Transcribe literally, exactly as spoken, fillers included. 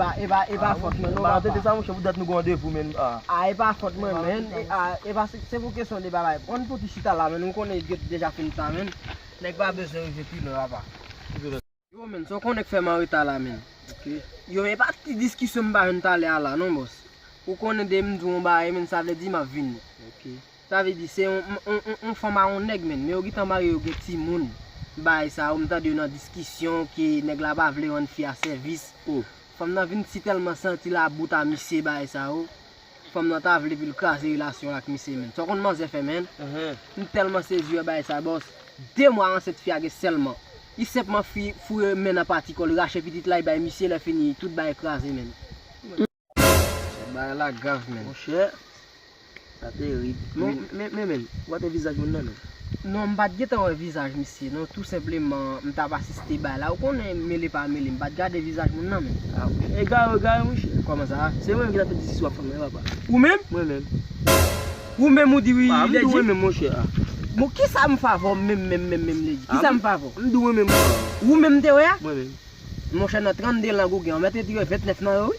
E pa, e pa, e pa fòt mwen, non, papa. Tete sa, monchè, poutèt nou gen randevou, men. A, e pa fòt mwen, men. E, a, e pa, se, se pou kesyon de bagay. Ann fouti chita la, men. Ou konnen, yo deja fin ta, men. Nèg pa bezwen rive pi lwen, papa. Yo, men, sa w konnen k fè m an reta la, men. Yo, men, e pa ti diskisyon m pa jwenn talè a la, non, bòs. Ou konnen de m di w yon bagay, men, sa vle di m ap vini. Sa vle di se yon, yon, yon, yon fanm a yon nèg, men. Men yo gentan marye, yo gen timoun. Bagay sa yo, m tande yo nan diskisyon ke nèg la pa vle rann fi a sèvis. Fanm nan vin si tèlman santi labout a misye, bagay sa yo. Fanm nan ta vle pou l kraze relasyon l ak misye, men. Sa w konn manzè fè, men? M tèlman sezi wè bagay sa, bòs. De mwa ansent fi a gen sèlman. Li senpman fi, foure men nan pati kò l, rache pitit la, li bay misye, lè fini, tout bagay kraze, men. Bagay la grav, men. Monchè, sa terib. Men, men, men, men, ou pa t wè vizaj moun nan, men? Non, m pa t gentan wè vizaj misye, non. Tou senpleman, m t ap asiste bay la. Ou konnen, mele pa mele, m pa t gade vizaj moun nan, men. A, egare, egare, monchè. Kòman sa? Se mwen menm ki t ap fè ti sisou ak fanm nan, papa. Ou menm? Mwen menm. Ou menm, ou di wi, a, m di mwen menm, monchè, a. Bon, kisa m fè avè w menm, menm, menm, menm, Lady? Kisa m fè avè w? M di mwen menm, a. Ou menm te wè a? Mwen menm. Monchè, nan trannde lang ou gen, ou mèt retire ventnèf nan yo, wi.